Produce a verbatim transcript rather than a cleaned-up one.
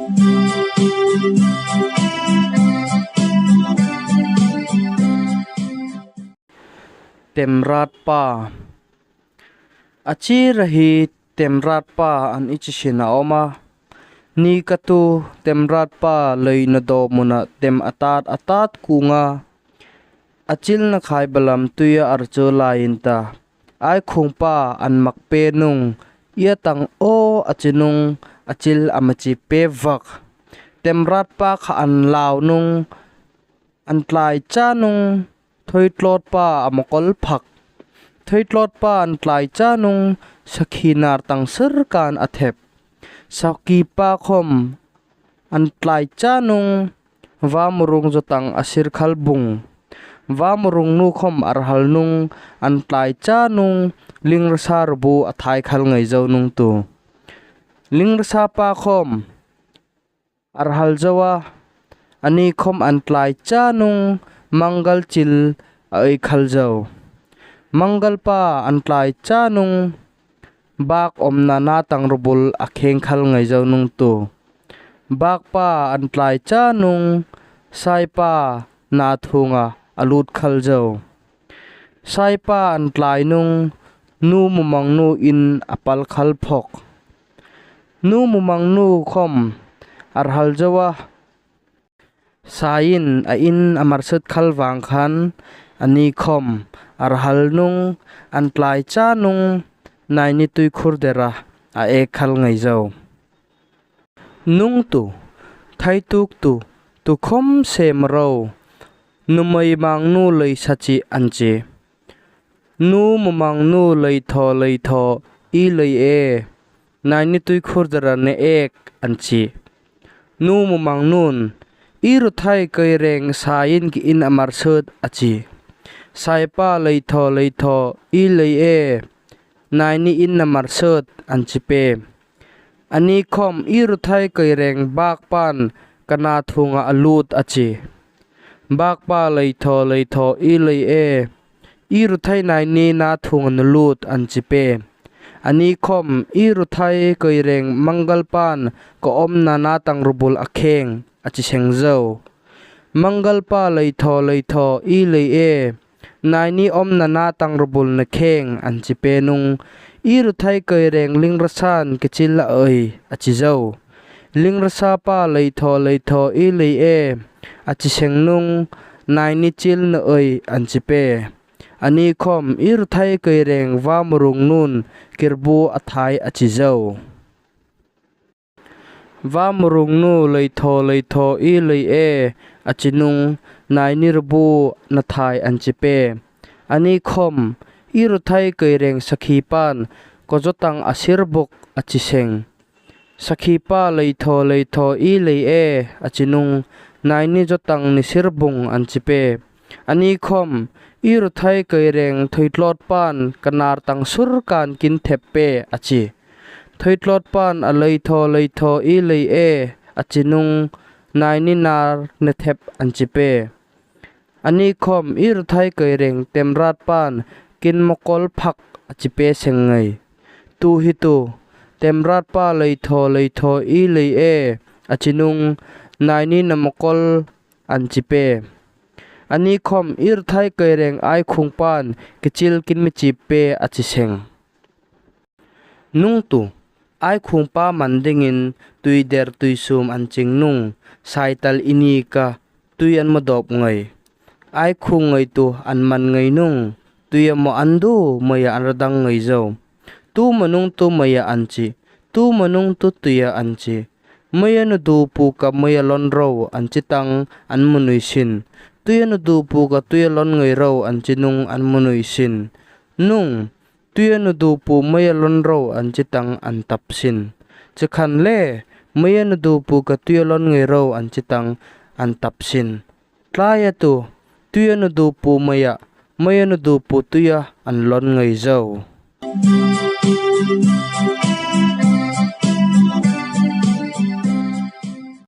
Temratpa. A cir ahi temratpa an i ci sin a om a, ni katu temratpa lei na dawh munah tem a tat a tat kung a, a cil na khai balam tui a arcu lai-in ta, ai khungpa an mak pe nung, i a tang aw a ci nung, a cil a maci pe vak. Temratpa kha an lau nung, an tlai ca nung, thoitlawtpa a makawl phak. Thoitlawtpa an tlai ca nung, sakhi nar tang sirkan a thep. Sakhipa khom an tlai ca nung, vamurung zawtang a sir khal bung. Vamurung nu khom arhal nung, an tlai ca nung, lingrasa rubu a thai khal ngei zo nung tu. Lingrasapa khom arhal zo a, ani khom an tlai ca nung, mangal cil a ei khal zo. Mangalpa an tlai ca nung, bak omna na tang rubul a kheng khal ngei zo nung tu. Bakpa an tlai ca nung, saipa na thunga a lut khal zo. Saipa an tlai nung, nu mumang nu in a pal khal phok. Nu mumang nu khom arhal zo a, sai in a inn a marsut khal vang khan, ani khom arhal nung, an tlai ca nung, naini tuikhur dera a ek khal ngei zo. Nung tu, thaituk tu, tu khom sem ro, numei mangnu lei sa ci an ci. Nu mumangnu lei thaw lei thaw i lei e, naini tuikhur dera ne ek an ci. Nu mumangnun, i ruthai kei reng sai in ki in a marsut a ci. Saipa lei thaw lei thaw i lei e, naini in a marsut an ci pe. Ani khom i ruthai kei reng bakpan ka na thunga a lut a ci. Bakpa lei thaw lei thaw i lei e, i ruthai naini na thunga na lut an ci pe. Ani khom i ruthai kei reng mangalpan ka omna na tang rubul a kheng a ci seng zo. Mangalpa lei thaw lei thaw i lei e, naini omna na tang rubul na kheng an ci pe nung, i ruthai kei reng lingrasan kicil a ei a ci zo. Lingrasapa lei thaw lei thaw i lei e a ci seng nung, naini cil na ei an ci pe. Ani khom i ruthai kei reng vamurung nun kirbu a thai a ci zo. Vamurungnu lei thaw lei thaw i lei e a ci nung, naini rubu na thai an ci pe. Ani khom i ruthai kei reng sakhipan ka zawtang a sirbuk a ci seng. Sakhipa lei thaw lei thaw i lei e a ci nung, naini zawtang ni sirbung an ci pe. Ani khom i ruthai kei reng thoitlawtpan ka nar tang surkan kin thep pe a ci. Thoitlawtpan a lei thaw lei thaw i lei e a ci nung, naini nar ne thep an ci pe. Ani khom i ruthai kei reng temratpan kin makawl phak a ci pe seng ngei. Tu hi tu, temratpa lei thaw lei thaw i lei e a ci nung, naini na makawl an ci pe. Ani khom i ruthai kei reng ai khungpan kicil kin mi cip pe a ci seng. Nung tu, ai khungpa man dingin tuider tuisum an cing nung, saital i nik a tui an mawdawp ngei. Ai khung ngei tu an man ngei nung, tui a maw an du, mei a an radang ngei zo. Tu manung tu mei a an ci, tu manung tu tui a an ci. Mei a nudupu ka mei a lon ro an ci tang an munui sin. Tui a nudupu ka tui a lon ngei ro an ci nung an munui sin. Nung, tui a nudupu mei a lon ro an ci tang an tap sin. Cikhan le, mei a nudupu ka tui a lon ngei ro an ci tang an tap sin. Tlai a tu, tui a nudupu mei a, mei a nudupu tui a an lon ngei zo.